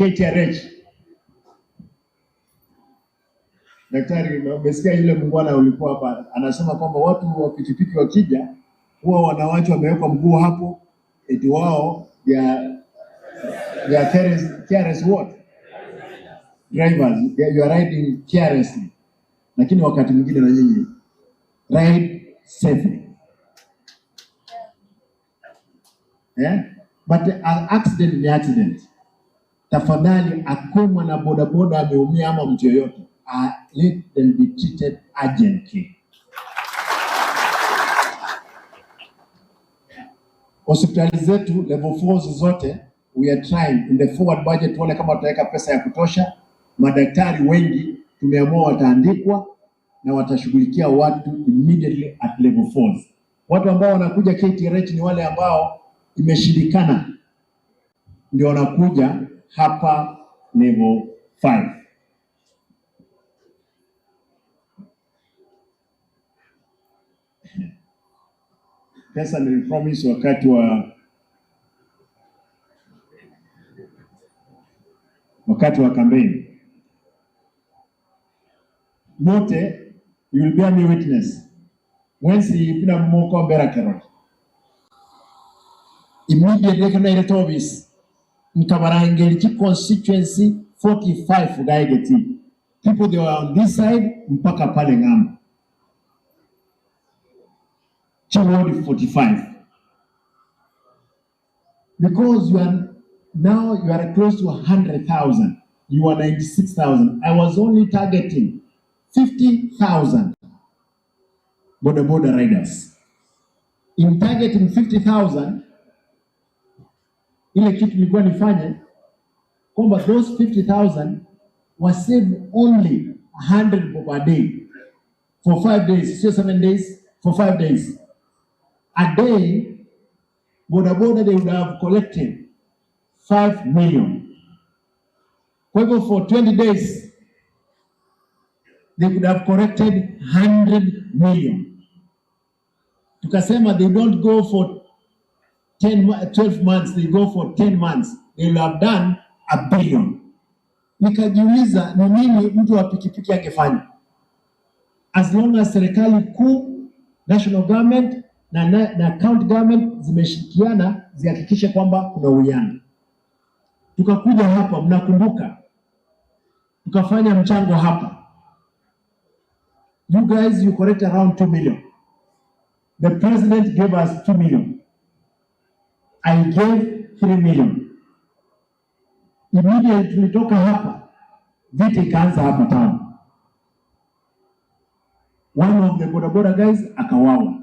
KTRH. Daktari, umesikia yule mungwana ulikuwa hapa anasema kwamba watu wa pikipiki wakija huwa wanawachwa wamewekwa mguu hapo, eti wao they are careless, careless what drivers, you are riding carelessly. Lakini wakati mwingine na nyinyi ride safely, eh? But an accident ni accident. Tafadhali, akwe mwana bodaboda ameumia ama mtu yoyote, let them be treated urgently. Hospitali zetu level 4 zote, we are trying in the forward budget tuone kama tutaweka pesa ya kutosha. Madaktari wengi tumeamua wataandikwa na watashughulikia watu immediately at level 4. Watu ambao wanakuja KTRH ni wale ambao imeshindikana, ndio wanakuja hapa level 5. Pesa nilipromise wakati wa kampeni. Nyote you will bear me witness. Mwensi pina moko mbera kerot. Immediately kana ile office nkabarangeli chi constituency 45 gaegeti. People they were on this side mpaka pale ng'ambo. Chi ward 45. Because you are now you are close to 100,000. You are 96,000. I was only targeting 50,000 boda boda riders. In targeting 50,000, ile kitu nilikuwa nifanye kwamba those 50,000 was save only 100 bob a day for 5 days, sio 7 days, for 5 days. A day, boda boda they would have collected 5 million. Kwa hivyo for 20 days they could have collected 100 million. Tukasema they don't go for 10, 12 months, they go for 10 months. They will have done a billion. Nikajiuliza ni nini mtu wa pikipiki angefanya? As long as serikali kuu, national government na county government zimeshirikiana zihakikishe kwamba kuna uwiano. Tukakuja hapa, mnakumbuka, tukafanya mchango hapa. You guys, you collect around 2 million. The president gave us 2 million. I gave 3 million. Immediately tulitoka hapa, vita ikaanza hapa town. One of the boda boda guys akawawa.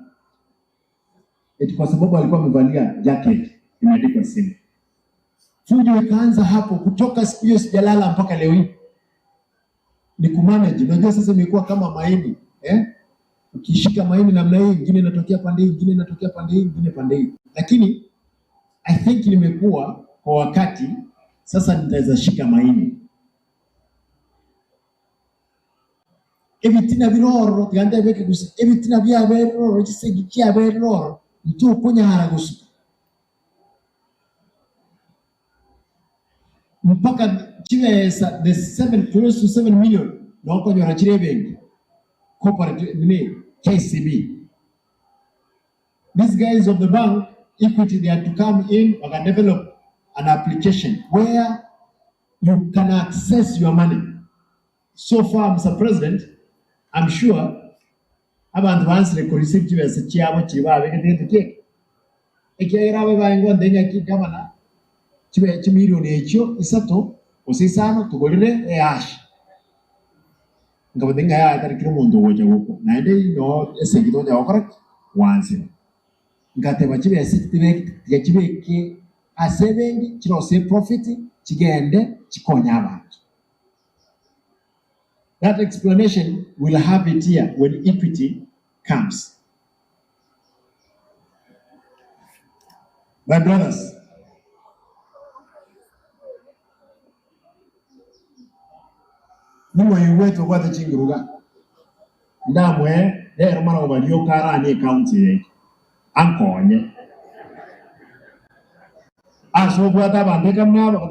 Eti kwa sababu alikuwa amevalia jacket imeandikwa simu. Fujo ikaanza hapo, kutoka siku hiyo sijalala mpaka leo hii. Ni kumanage. Unajua sasa imekuwa kama mahindi, eh? Ukishika mahindi namna hii, ingine inatokea pande hii, ingine inatokea pande hii, ingine pande hii. Lakini I think nimekuwa kwa wakati sasa nitaweza shika mahindi. Ebitina biroro tiganda beke gusa ebitina bya beroro gisegi kya beroro ntukunyara gusuka mpaka chibesa the seven close to 7 million nokonyora chire benki corporate nini KCB. These guys of the bank Equity, they had to come in and develop an application where you can access your money. So far, Mr. President, I'm sure abantu bansire ku receive chibesa chiabo chiri babegete keke ekiagera abe baingwa ndenya ki gavana chibe chimilioni ekyo isato gose isano tugorire eash nkabona ng'a yatarikire omonto ogocha gokwa naende no esegi tonya gokora ki gwansire nkateba chibesa tiga chibeke ase ebenki chirose profit chigende chikonye abanto. That explanation will have it here when Equity comes. My brothers, nimwaigwete obwate chinguruga ndamwe rero mara obario karani county yaitu ankonye ase obwate abande kamnabo.